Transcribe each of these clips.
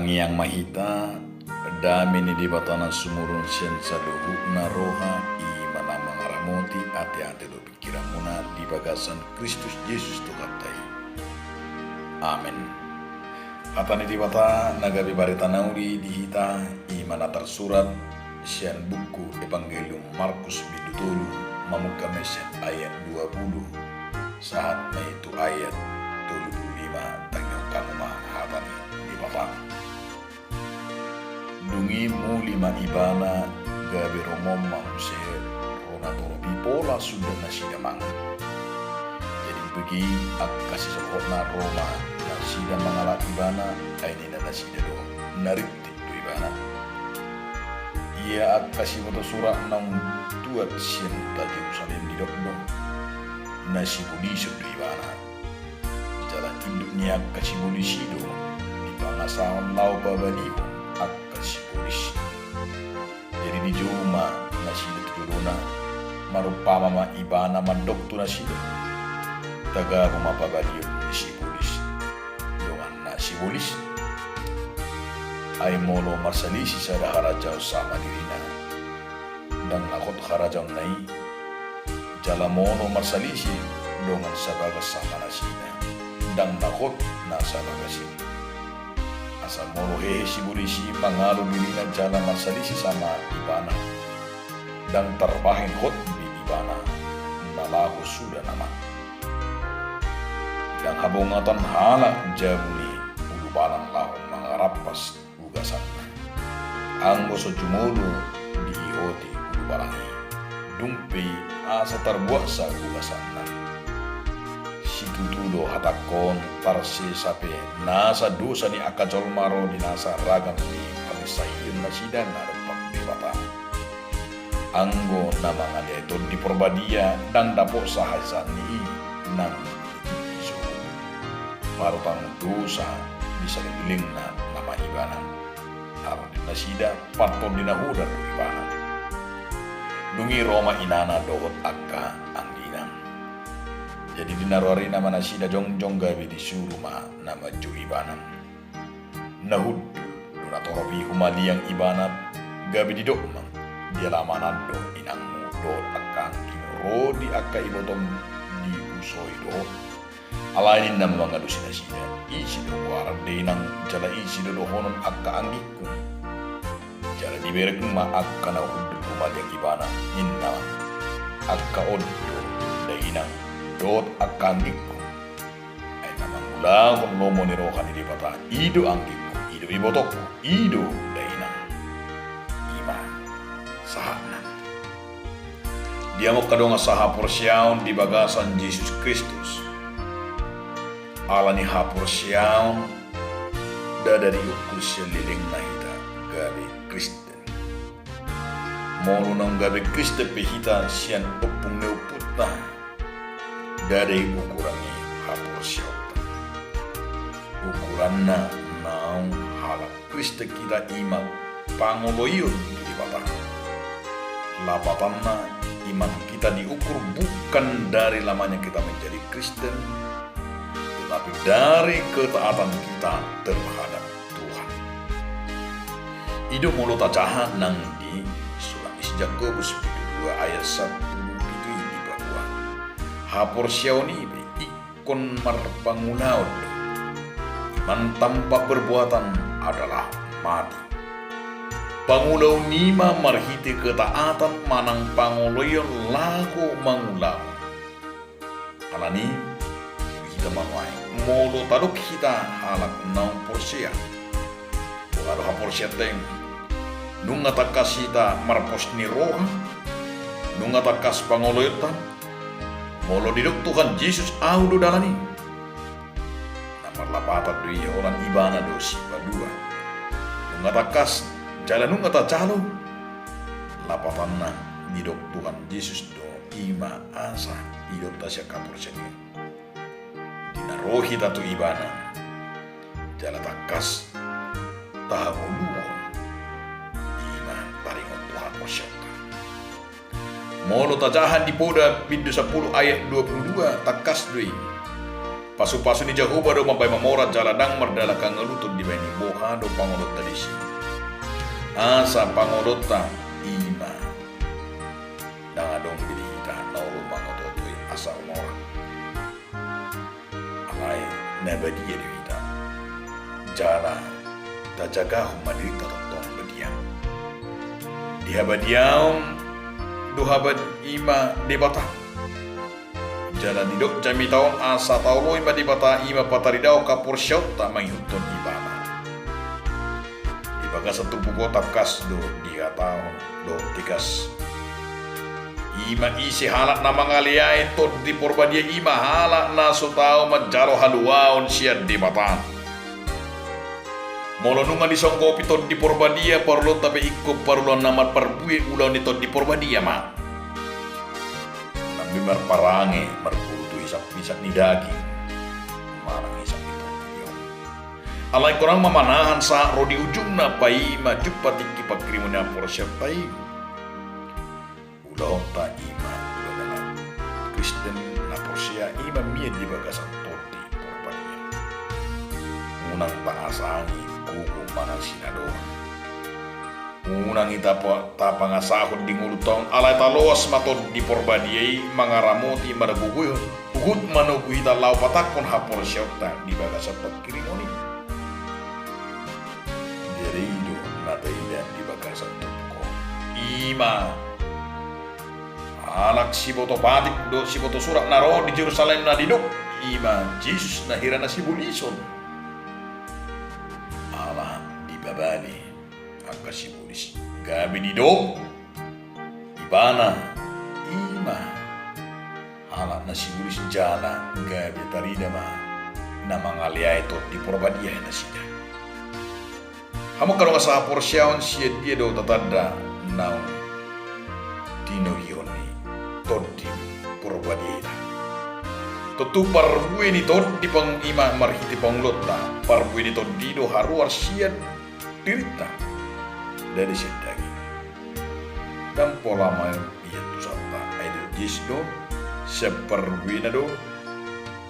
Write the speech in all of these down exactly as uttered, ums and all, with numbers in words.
Tangiang ma hita. Dame ni Debata na sumurung sian saluhutna roha, i ma na mangaramoti ateate dohot pingkiranmuna di bagasan Kristus Jesus Tuhanta i. Amen. Hata ni Debata na gabe barita na uli di hita, i ma na tarsurat sian buku Evangelium Markus bindu tolu, mamungka ma sian ayat dua pulu sahat ma i tu ayat tolu pulu lima. Tangihon hamu ma hata ni Debata. Dung i muli ma ibana, gabe rongon ma muse ro natorop i pola suda nasida mangan. Jadi bege i angka sisolhotna ro ma nasida mangalap ibana, ai ninna nasida do: Na rintik do ibana. Ia angka siboto surat naung tuat sian huta Jerusalem didok do: Na sibolison do ibana. Jala induk ni angka sibolis i do dipangasahon laho pabalihon angka sibolis i. Jadi dijou ma nasida tu jolona, marumpama ma ibana mandok tu nasida: Tagabo ma pabalihon ni sibolis donganna sibolis. Ai molo marsalisi sada harajaon sama dirina, ndang na hot harajaonna i. Jala molo marsalisi dongan sabagas sama nasida, ndang na hot na sabagas i. Asa molo hehe sibolis i mangalo dirina jala marsalisi sama ibana, ndang tarbahen hot be ibana na laho suda nama. Ndang habongatan halak jabu ni ulubalang laho mangarampas ugasanna. Anggo so jumolo diihoti ulubalang i, dung pe i asa tarbuatsa ugasanna. Situtu do hatangkon, tarsesa pe nasa dosa ni angka jolma ro di nasa ragam ni pangisahion nasida na dompak Debata. Anggo na mangaleai Tondi Porbadia ndang dapotsa hasesaan ni i nang di tingki i, so marutang dosa di salelengna nama ibana. Alani nasida partondi na hodar do ibana. Dung i ro ma inana dohot angka anggina. Jadi di na roarina ma nasida jongjong, gabe disuru ma na manjou ibana. Na hundul do natorop i humaliang ibana, gabe didok ma: Dia lama nan do inangmu dohot angka anggim ro di angka ibotom dihusoi do ho? Alai ninna ma mangalusi nasida: Ise do goaran, dainang, jala ise do dohonon angka anggingku? Jala dibereng ma angka na hundul humaliang ibana, ninna ma: Angka on do, dainang, dohot angka anggingku. Ai na mangulahon lomo ni roha ni Debata, i do anggingku, i do ibotongku, i do dainang. I ma sahatna. Dia ma angka dongan sahaporseaon di bagasan Jesus Kristus, alani haporseaon ndada diukur sian lelengna hita gabe Kristen. Molo naung gabe Kristen pe hita sian ompung ni ompunta, ndada i ukuran ni haporseaonta. Ukuranna naung halak Kristen hita i ma pangoloion tu Debata. Lapatanna, iman kita diukur bukan dari lamanya kita menjadi Kristen, tetapi dari ketaatan kita terhadap Tuhan. I do molo tajaha nang di surat ni si Jakobus bindu dua ayat sampulu pitu i, dipaboa: Haporseaon i pe ingkon marpangulaon do. Iman tanpa perbuatan adalah mati. Pangulaon i ma marhite ketaatan manang pangoloion laho mangulahon. Alani i, hita ma nuaeng, molo tadok hita halak naung porsea, boha do haporseaonta i? Nunga tangkas hita marpos ni roha? Nunga tangkas pangoloionta? Molo didok Tuhan Jesus: Ahu do dalan i, na marlapatan do i, holan Ibana do sipalua. Nunga tangkas, jala nunga tajalo? Lapatanna, didok Tuhan Jesus do i ma asa idaonta sian haporseaon i. Di na ro hita tu Ibana, jala tangkas tahangoluhon, i ma taringot tu haporseaonta. Molo tajaha di Poda bindu sampulu ayat dua pulu dua, tangkas do i: Pasupasu ni Jahowa do mambahen mamora jala ndang mardalan hangoluton dibahen i. Boha do pangodoanta disi? Asa pangodoanta i ma ndang adong be di hita na olo mangotootoi asa mamora. Alai na badia do hita jala tajagahon ma dirinta tongtong badia. Di habadiaon do haba i ma Debata. Jala didok jamita on asa taoloi ma Debata, i ma pataridahon haporseaonta mangihuthon Ibana. Di bagasan turpuk on tangkas do dihatahon dohot tegas, i ma ise halak na mangaleai Tondi Porbadia, i ma halak na so tau manjalo haluaon sian Debata. Molo nunga disonggopi Tondi Porbadia, parulaonta pe ingkon parulaon na marparbue ulaon ni Tondi Porbadia ma. Unang be marparange marguru tu hisap-hisap ni daging manang hisap ni portibi on. Alai holan ma manahan sahat ro di ujungna, paima jumpa tingki pangkirimon ni haporseaonta i. Ulaonta i ma ulaon ni halak Kristen na porsea, i ma mian di bagasan Tondi Porbadia. Unang taasangi gogo manang sinadoran. Unang hita pa-, tapangasahon di ngolunta on, alai taloas ma Tondi Porbadia i mangaramoti, margogoihon, huhut manogu hita laho patangkon haporseaonta di bagasan pangkirimon i. Jadi i do na taida di bagasan turpuk on. I ma halak siboto patik dohot siboto surat na ro di Jerusalem na didok i ma Jesus na hira na sibolison. Ala dibabali angka sibolis, gabe didok Ibana i ma halak na sibolis jala gabe tarida ma na mangaleai Tondi Porbadia nasida. Hamu angka dongan sahaporseaon, sian dia do tatanda naung tinogihon ni Tondi Porbadia i? Tontu parbue ni tondi pang-, i ma marhite pangulaonta, parbue ni tondi do haruar sian dirinta, ndada sian daging. Ndang pola ma i antusanta, ai didok Jesus do, sian parbuena do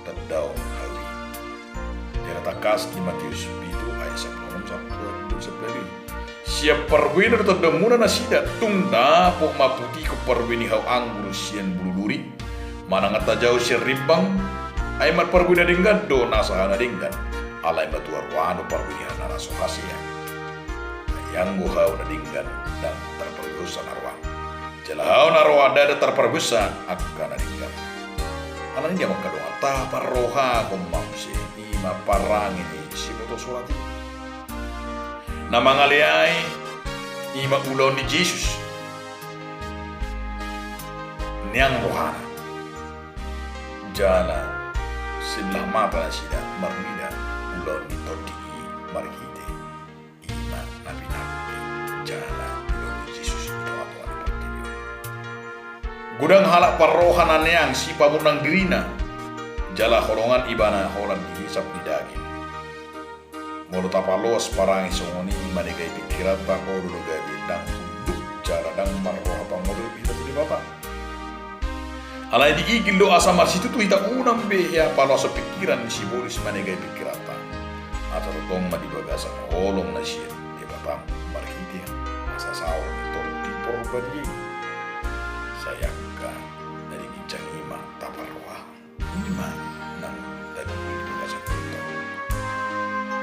tandaon hau i. Jala tangkas di Matius pitu ayat sampulu onom sampulu dua, sampulu lima. Sian parbuena do tandaonmuna nasida, tung dapot ma putihon parbue ni hau anggur sian bulu duri, manang antajao sian rimbang, ai marparbue na denggan do nasa hau na denggan, alai matua roha do parbue ni hau na so hasea. Ai anggo hau na denggan ndang tarpargosa na roa. Jala hau na roa ndada tarpargosa angka na denggan. Alani i ma angka dongan, taparrohahon ma muse i ma parange ni siboto surat i. Na mangaleai i ma ulaon ni Jesus. Neang rohana. Jala sebelah mata nasida marnida ulaon ni tondi i marhite i ma na pinarpar jala ulaon ni Jesus di tongatonga ni portibi on. Godang halak parroha na neang sipamurnang dirina, jala holongan ibana holan di hisap ni daging. Molo tapaloas parange songon i manegai pingkiranta, olo do gabe ndang unduk jala ndang marroha pangodopi hita tu Debata. Alai diigil do asa marsitutu hita, unang be hea paloashon pingkiran ni sibolis manegai pingkiranta. Asa tongtong ma di bagasan holong na sian Debata marhite asa saur ni Tondi Porbadia i. Sai angka na di ginjang i ma taparrohahon. I ma nang tadi di bagasan holongta.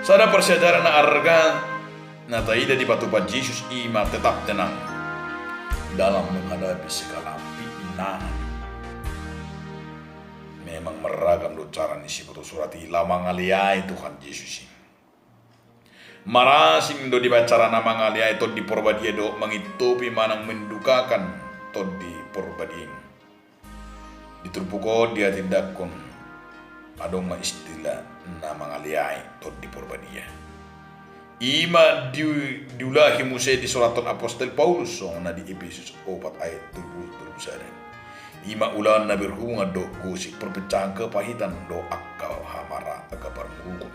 Sada parsiajaran na arga na taida dipatupa Jesus i ma tetap tenang dalam menghadapi segala pinangan. Memang marragam do cara ni siboto surat i laho mangaleai Tuhan Jesus i. Marasing do dibaen cara na mangaleai Tondi Porbadia dohot mangintopi manang mendukakan Tondi Porbadia i. Di turpuk on dihatindangkon adong ma istilah na mangaleai Tondi Porbadia. I ma di-, diulahi muse disurathon apostel Paulus songon na di Epesus opat ayat tolu pulu, tolu pulu sada. I ma ulaon na berhubungan dohot gosip, perpecahan, kepahitan dohot angka hamara, angka parmurukon.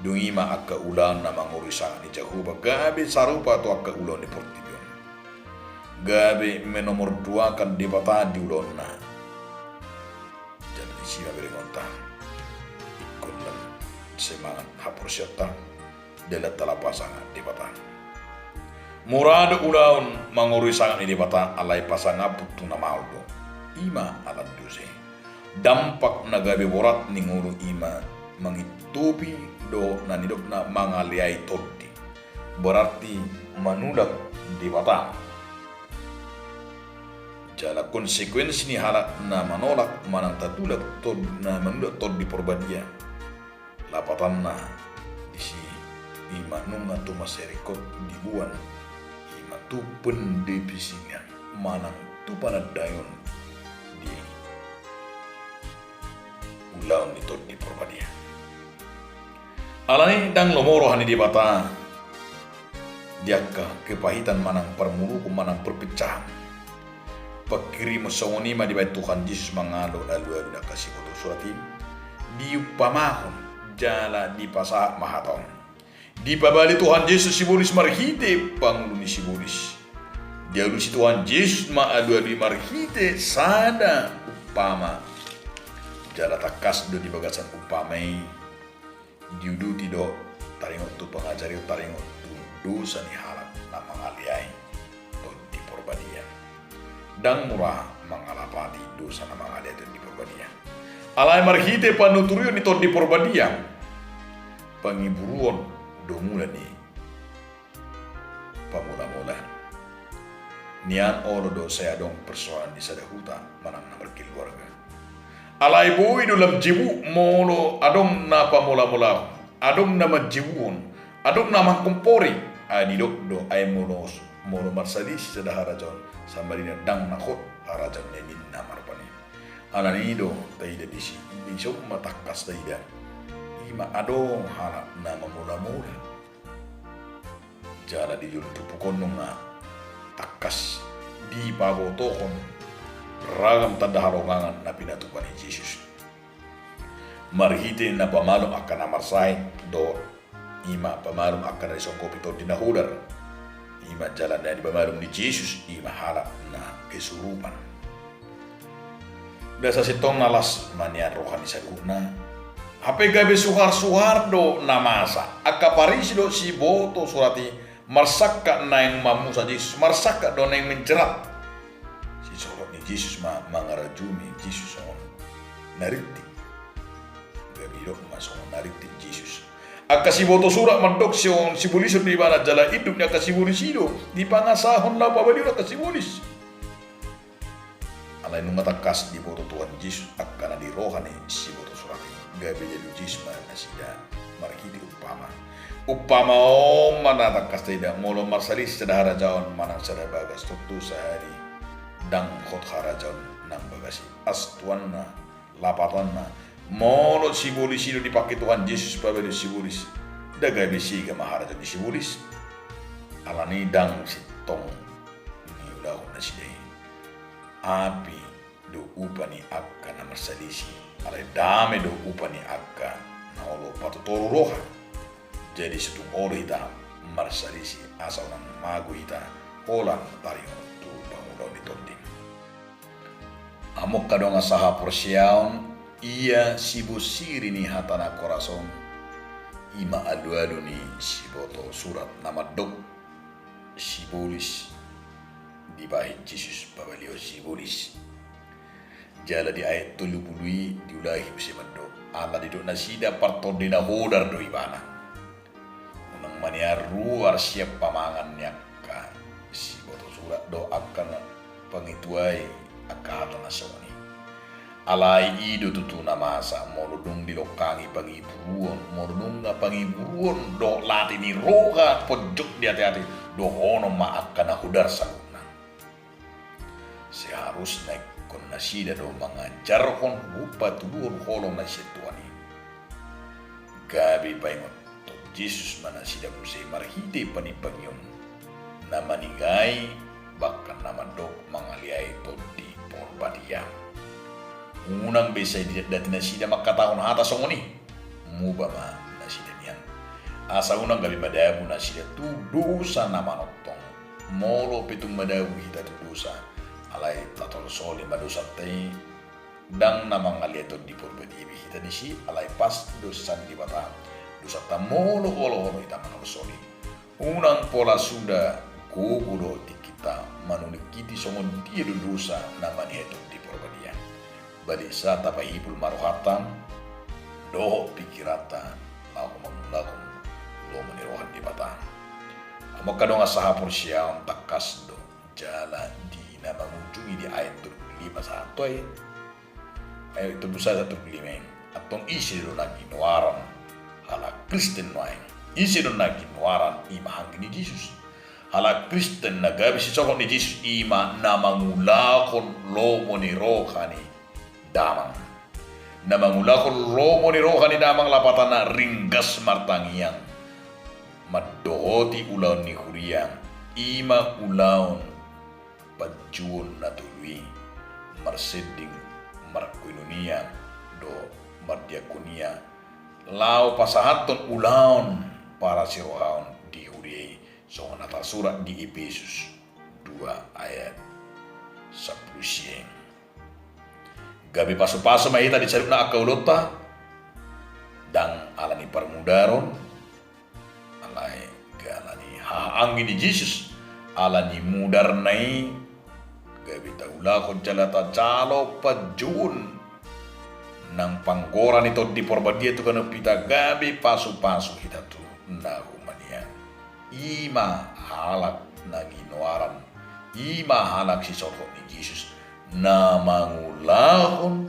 Dung i ma angka ulaon na mangorui sangap ni Jahowa gabe sarupa tu angka ulaon ni portibi on. Gabe menomorduakan Debata di ulaonna. Jala disi ma berengonta. Semangat haporseaonta, dalan tala pasangap Debata. Mura do ulaon mangorui sangap ni Debata, alai pasangaphon tu na maol do. I ma alandu se. Dampak na gabe borat ni ngolu i ma mangintopi do na nidokna mangaleai tondi. Berarti manulak Debata. Jala konsekuensi ni halak na manolak manang tatulak tod-, na manulak Tondi Porbadia. Lapatanna disi i ma nunga tu masyarakat diboan, i ma tu pendefinisian manang tu panandaion di ulaon ni Tondi Porbadia. Alani ndang lomo roha ni Debata di angka kepahitan manang parmurukon manang perpecahan. Panghirimon songon i ma dibahen Tuhan Jesus mangalo alualu ni angka siboto surat i, diumpamahon jala dipasahat ma hata on. Dipabali Tuhan Jesus sibolis marhite pangulu ni sibolis. Dialusi Tuhan Jesus ma alualu i marhite sada umpama. Jala tangkas do di bagasan umpama i diuduti do taringot tu pangajarion, taringot tu dosa ni halak na mangaleai Tondi Porbadia. Ndang mura mangalapati dosa na mangaleai Tondi Porbadia. Alai marhite panuturion ni Tondi Porbadia, pangiburuon do mula ni pamolamola. Nian olo do sai adong persoalan di sada huta manang na markeluarga. Alai boi do lam jebuk molo adong na pamolamolahon, adong na manjebukhon, adong na mangkompori. Ai didok do, ai molo, molo marsalisi sada harajaon, sama di na ndang na hot harajaon ni ninna marpani. Alani do taida disi, disi on ma tangkas taida. I ma adong halak na mamolamola. Jala di jolo turpuk on nunga tangkas dipabotohon ragam tanda halongangan na pinatupa ni Jesus. Marhite na pamalum angka na marsahit do, i ma pamalum angka na disongkopi tondi na hodar. I ma jala na dipamalum ni Jesus, i ma halak na kesurupan. Ndasa sintong na las ma nian roha ni saluhutna. Hape gabe suharsuhar do na masa. Angka Parisi dohot siboto surat i marsangkap naeng mamusa Jesus, marsangkap do naeng menjerat. Sisorot ni Jesus ma mangarajumi Jesus songon na rintik. Gabe didok ma songon na rintik Jesus. Angka siboto surat mandok songon sibolison do ibana jala induk ni angka sibolis i do dipangasahon laho pabalihon angka sibolis. Alai nunga tangkas diboto Tuhan Jesus angka na di roha ni siboto surat i, gabe dialusi ma nasida marhite umpama. Umpama on ma na tangkas taida, molo marsalisi sada harajaon manang sada bagas, tontu sahali ndang hot harajaon nang bagas i. Astuanna, lapatanna, molo sibolis i do dipangke Tuhan Jesus pabalihon sibolis, nda gabe sega ma harajaon ni sibolis. Alani ndang sintong niulahon nasida i. Api do upa ni angka na marsalisi, alai dame do upa ni angka na olo patutoru roha. Jadi so tung olo hita marsalisi, asa unang mago hita holan taringot tu pangulaon ni tondi. Among angka dongan sahaporseaon, ia sibonsiri ni hata na horas on, i ma alualu ni siboto surat na mandok sibolis dibahen Jesus pabalihon sibolis. Jala di ayat tolu pulu i diulahi muse mandok, ala didok nasida partondi na hodar do ibana. Unang ma nian ruar sian pamangan ni angka siboto surat dohot angka na pangituai angka hata na songon i. Alai i do tutu na masa, molo dung dilongkangi pangiburuon, molo nunga pangiburuon dohot lati ni roha ponjot di ateate, dohonon ma angka na hodar saluhutna. Seharusna ingkon nasida do mangajarhon hupaturehon holong na sian Tuhan i. Gabe paingothon Jesus ma nasida muse marhite panimbangion na maningai, bahkan na mandok mangaleai Tondi Porbadia. Unang be sai didatdati nasida mangkatahon hata songon i. Muba ma nasida nian, asa unang gabe madabu nasida tu dosa na manongtong. Molo pe tung madabu hita tu dosa, alai tatolsoli ma dosanta i, Ndang na mangalean Tondi Porbadia be hita disi, alai pos do sian Debata dosanta molo holoholo hita mangalusi. Unang pola suda gogo dohot tingkinta manuningkiti songon dia do dosa na manihai Tondi Porbadia. Balik sa tapahibul ma rohanta dohot pingkiranta laho mangulahon lomo ni roha ni Debata. Amang angka dongan sahaporseaon, tangkas do jala di na mangujungi di ayat tolu pulu lima sahat tu ayat, ayat tolu pulu sada sahat tolu pulu lima i. Antong ise do na ginoaran halak Kristen nuaeng? Ise do na ginoaran i ma anggi ni Jesus? Halak Kristen na gabe sisolhot ni Jesus i ma na mangulahon lomo ni roha ni Damang. Na mangulahon lomo ni roha ni Damang lapatanna ringgas martangiang mandohoti ulaon ni huria, i ma ulaon panjouon na tolu i, marsending, markoinonia dohot mardiakonia, laho pasahathon ulaon parasirohaon di huria i, songon na tarsurat di Epesus dua ayat sampulu sia. Gabe pasupasu ma hita di saluhutna angka ulaonta, ndang ala ni parmudaron, alai ala ni hahaanggi ni Jesus, ala ni mudarna i gabe taulahon jala tajalo panjouon nang panggora ni Tondi Porbadia tu ganup hita, gabe pasupasu hita tu na humanian. I ma halak na ginoaran, i ma halak sisolhot ni Jesus, na mangulahon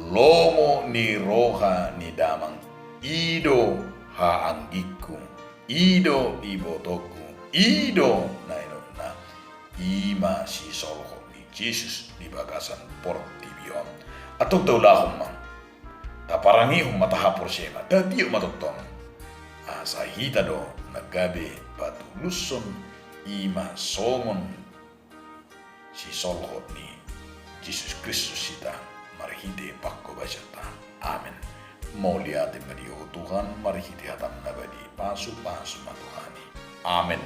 lomo ni roha ni Damang. I do haanggingku, i do ibotongku, i do na nidokna. I ma sisolhot ni Jesus di bagasan portibi on. Antong taulahon ma, taparangehon ma, tahaporseai ma, tatiop ma tongtong, asa hita do na gabe patulushon i ma songon sisolhot ni Jesus Kristus hita marhite panghobasionta. Amen. Mauliate ma di Ho Tuhan, marhite hataM na badia i, pasupasu ma tu hami. Amen.